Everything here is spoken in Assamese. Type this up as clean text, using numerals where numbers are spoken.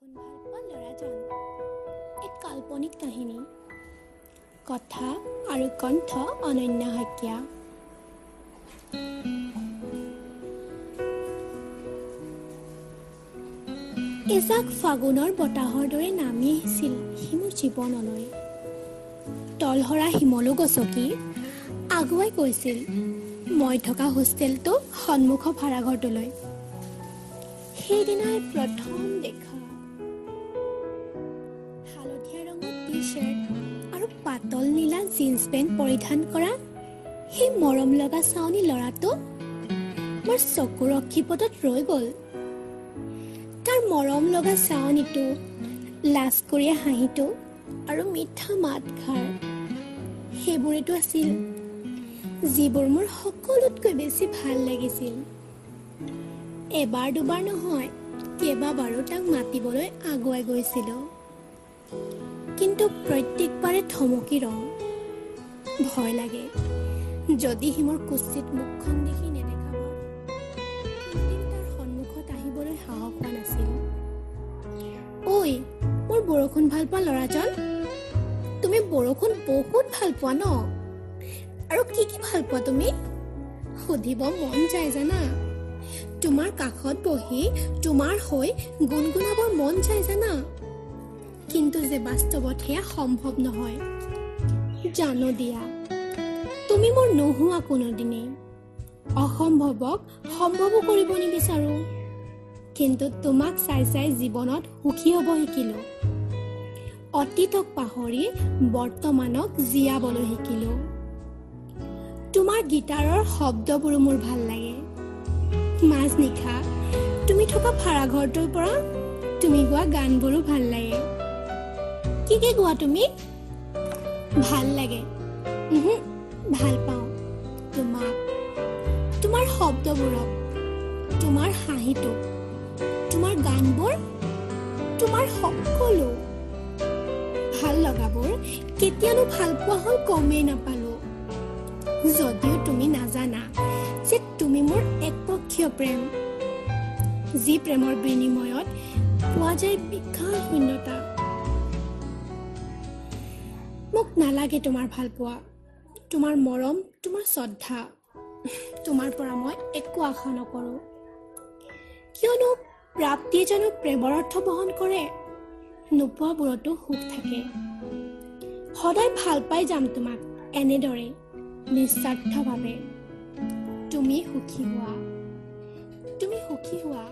বৰষুণ ভাল পোৱা ল'ৰাজন এক কাল্পনিক কাহিনী। কথা আৰু কণ্ঠ অনন্যা শইকীয়া। এজাক ফাগুনৰ বতাহৰ দৰে নামি আহিছিল সি মোৰ জীৱনলৈ। তলসৰা শিমলু গছকি আগুৱাই গৈছিল মই থকা হোষ্টেলটো সন্মুখৰ ভাড়াঘৰটোলৈ। সেইদিনাই প্ৰথম দেখা। হালধীয়া ৰঙৰ টি শ্বাৰ্ট আৰু পাতল নীলা জীন্স পেণ্ট পৰিধান কৰা সেই মৰম লগা চাৱনি ল'ৰাটো মোৰ চকুৰ অক্ষিপটত ৰৈ গ'ল। তাৰ মৰম লগা চাৱনিটো, লাজকৰীয়া হাঁহিটো আৰু মিঠা মাতষাৰ, সেইবোৰেতো আছিল যিবোৰ মোৰ সকলোতকৈ বেছি ভাল লাগিছিল। এবাৰ দুবাৰ নহয়, কেইবাবাৰো তাক মাতিবলৈ আগুৱাই গৈছিলোঁ, কিন্তু প্ৰত্যেকবাৰে থমকি ৰওঁ। ভয় লাগে, যদি সি মোৰ কুৎসিত মুখখন দেখি নেদেখাব। কোনোদিন তাৰ সন্মুখত আহিবলৈ সাহস হোৱা নাছিল। ঐ মোৰ বৰষুণ ভাল পোৱা ল'ৰাজন, তুমি বৰষুণ বহুত ভাল পোৱা ন? আৰু কি কি ভাল পোৱা তুমি? সুধিব মন যায় জানা। তোমাৰ কাষত বহি তোমাৰ হৈ গুণগুণাবৰ মন যায় জানা। কিন্তু যে বাস্তৱত সেয়া সম্ভৱ নহয়। জানো দিয়া, তুমি মোৰ নোহোৱা কোনোদিনেই। অসম্ভৱক সম্ভৱো কৰিব নিবিচাৰো, কিন্তু তোমাক চাই চাই জীৱনত সুখী হ'ব শিকিলো। অতীতক পাহৰি বৰ্তমানক জীয়াবলৈ শিকিলো। তোমাৰ গীটাৰৰ শব্দবোৰো মোৰ ভাল লাগে। মাজনিশা তুমি থকা ভাড়াঘৰটোৰ পৰা তুমি গোৱা গানবোৰো ভাল লাগে। কি কি গোৱা তুমি? ভাল লাগে। ভাল পাওঁ তোমাক, তোমাৰ শব্দবোৰক, তোমাৰ হাঁহিটোক, তোমাৰ গানবোৰ, তোমাৰ সকলো ভাল লগাবোৰ কেতিয়ানো ভাল পোৱা হ'ল গমেই নাপালো। যদিও তুমি নাজানা যে তুমি মোৰ একপক্ষীয় প্ৰেম, যি প্ৰেমৰ বিনিময়ত পোৱা যায় বিশাল শূন্যতা। মোক নালাগে তোমাৰ ভালপোৱা, তোমাৰ মৰম, তোমাৰ শ্ৰদ্ধা। তোমাৰ পৰা মই একো আশা নকৰোঁ। কিয়নো প্ৰাপ্তিয়ে জানো প্ৰেমৰ অৰ্থ বহন কৰে? নোপোৱাবোৰতো সুখ থাকে। সদায় ভাল পাই যাম তোমাক এনেদৰে নিস্বাৰ্থভাৱে। তুমি সুখী হোৱা, তুমি সুখী হোৱা।